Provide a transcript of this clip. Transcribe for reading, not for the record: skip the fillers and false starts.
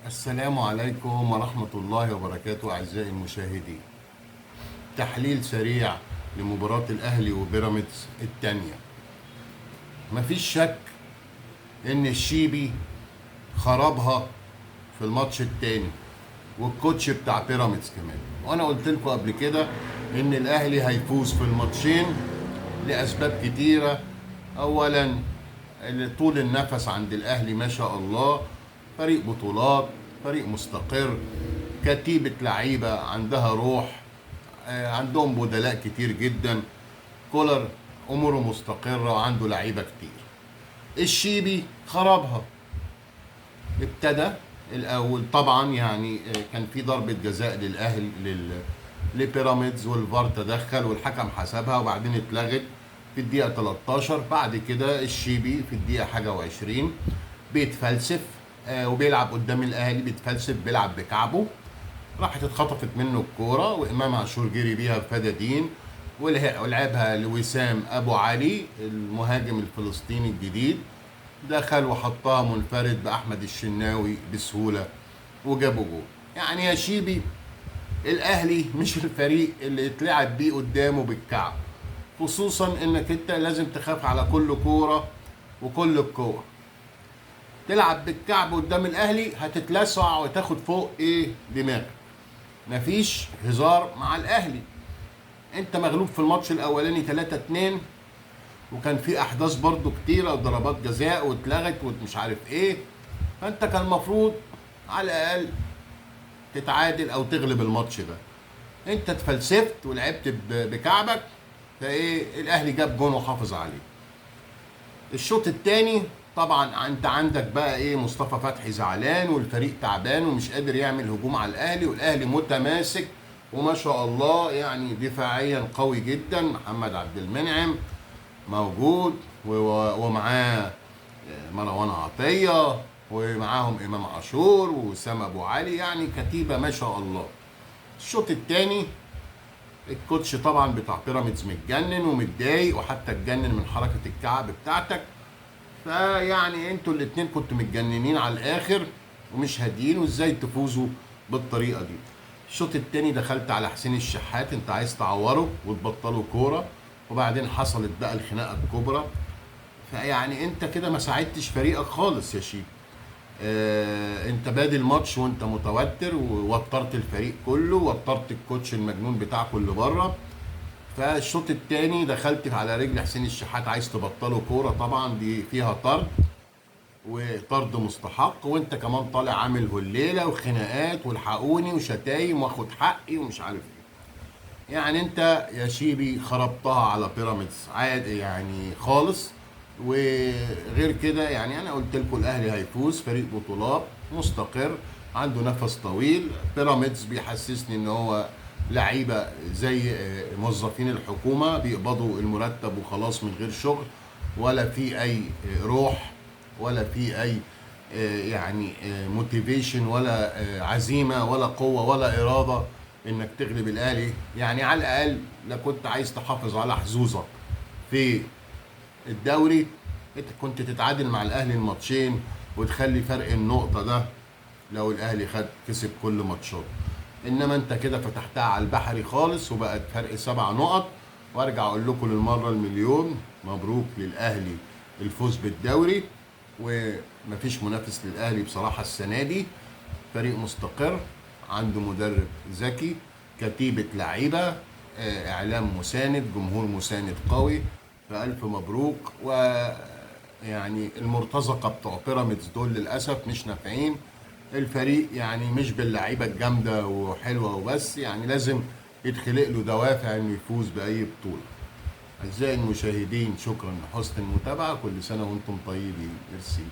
السلام عليكم ورحمة الله وبركاته أعزائي المشاهدين. تحليل سريع لمباراة الأهلي وبيراميدز الثانية. مفيش شك إن الشيبي خربها في الماتش الثاني، والكوتش بتاع بيراميدز كمان. وأنا قلت لكم قبل كده إن الأهلي هيفوز في الماتشين لأسباب كتيرة. أولا طول النفس عند الأهلي ما شاء الله، فريق بطولات، فريق مستقر، كتيبة لعيبة عندها روح، عندهم بدلاء كتير جدا، كولر أموره مستقرة وعنده لعيبة كتير. الشيبي خربها، ابتدى الأول طبعا يعني كان في ضربة جزاء للأهلي لبيراميدز، والفار تدخل والحكم حسبها وبعدين اتلغت في الدقيقة 13. بعد كده الشيبي في الدقيقة حاجة وعشرين بيتفلسف، وبيلعب قدام الأهلي بيتفلسف، بيلعب بكعبه، راحت اتخطفت منه الكورة وإمام عاشور جري بيها بفدادين ولعبها لوسام أبو علي المهاجم الفلسطيني الجديد، دخل وحطها منفرد بأحمد الشناوي بسهولة وجابوا جول. يعني يا شيبي الأهلي مش الفريق اللي اتلعب بيه قدامه بالكعب، خصوصا انك انت لازم تخاف على كل كورة وكل الكور. تلعب بالكعب قدام الاهلي هتتلسع وتاخد فوق ايه دماغك، مفيش هزار مع الاهلي. انت مغلوب في الماتش الاولاني 3-2، وكان في احداث برضو كتيرة وضربات جزاء واتلغت ومش عارف ايه، فانت كان المفروض على الاقل تتعادل او تغلب الماتش ده. انت اتفلسفت ولعبت بكعبك، فايه الاهلي جاب جون وحافظ عليه. الشوط الثاني طبعا انت عندك بقى ايه، مصطفى فتحي زعلان والفريق تعبان ومش قادر يعمل هجوم على الاهلي، والاهلي متماسك وما شاء الله يعني دفاعيا قوي جدا. محمد عبد المنعم موجود ومعاه مروان عطية ومعاهم امام عاشور وسام ابو علي، يعني كتيبة ما شاء الله. الشوط الثاني الكوتش طبعا بتاع بيراميدز متجنن ومتضايق، وحتى اتجنن من حركة الكعب بتاعتك، فيعني انتوا الاتنين كنتوا متجننين على الاخر ومش هاديين، وازاي تفوزوا بالطريقة دي. الشوط التاني دخلت على حسين الشحات، انت عايز تعوره وتبطله كورة، وبعدين حصلت بقى الخناقة الكبرى. فيعني انت كده ما ساعدتش فريقك خالص يا شيبي. انت بادي الماتش وانت متوتر، ووترت الفريق كله، ووترت الكوتش المجنون بتاعكم اللي بره. فالشوط التاني دخلت على رجل حسين الشحات عايز تبطله كورة، طبعا دي فيها طرد وطرد مستحق، وانت كمان طالع عامل هليله وخناقات والحقوني وشتايم واخد حقي ومش عارف ايه. يعني انت يا شيبي خربتها على بيراميدز عادي يعني خالص. وغير كده يعني انا قلت لكم الاهلي هيفوز، فريق بطولات مستقر عنده نفس طويل. بيراميدز بيحسسني ان هو لعيبة زي موظفين الحكومة بيقبضوا المرتب وخلاص من غير شغل، ولا في اي روح ولا في اي motivation ولا عزيمة ولا قوة ولا اراده انك تغلب الاهلي. يعني على الاقل لو كنت عايز تحافظ على حظوظك في الدوري انت كنت تتعادل مع الاهلي الماتشين وتخلي فرق النقطة ده لو الاهلي خد كسب كل ماتشاته، انما انت كده فتحتها على البحري خالص وبقت فرق 7 نقط. وارجع اقول لكم للمرة المليون مبروك للاهلي الفوز بالدوري، ومفيش منافس للاهلي بصراحة السنة دي. فريق مستقر، عنده مدرب ذكي، كتيبة لعيبة، اعلام مساند، جمهور مساند قوي. فألف مبروك. ويعني المرتزقة بتوع بيراميدز دول للأسف مش نافعين الفريق، يعني مش باللعيبة الجامدة وحلوة وبس، يعني لازم يتخلق له دوافع انه يفوز بأي بطولة. أعزائي المشاهدين شكرا لحسن المتابعة، كل سنة وانتم طيبين. ميرسي.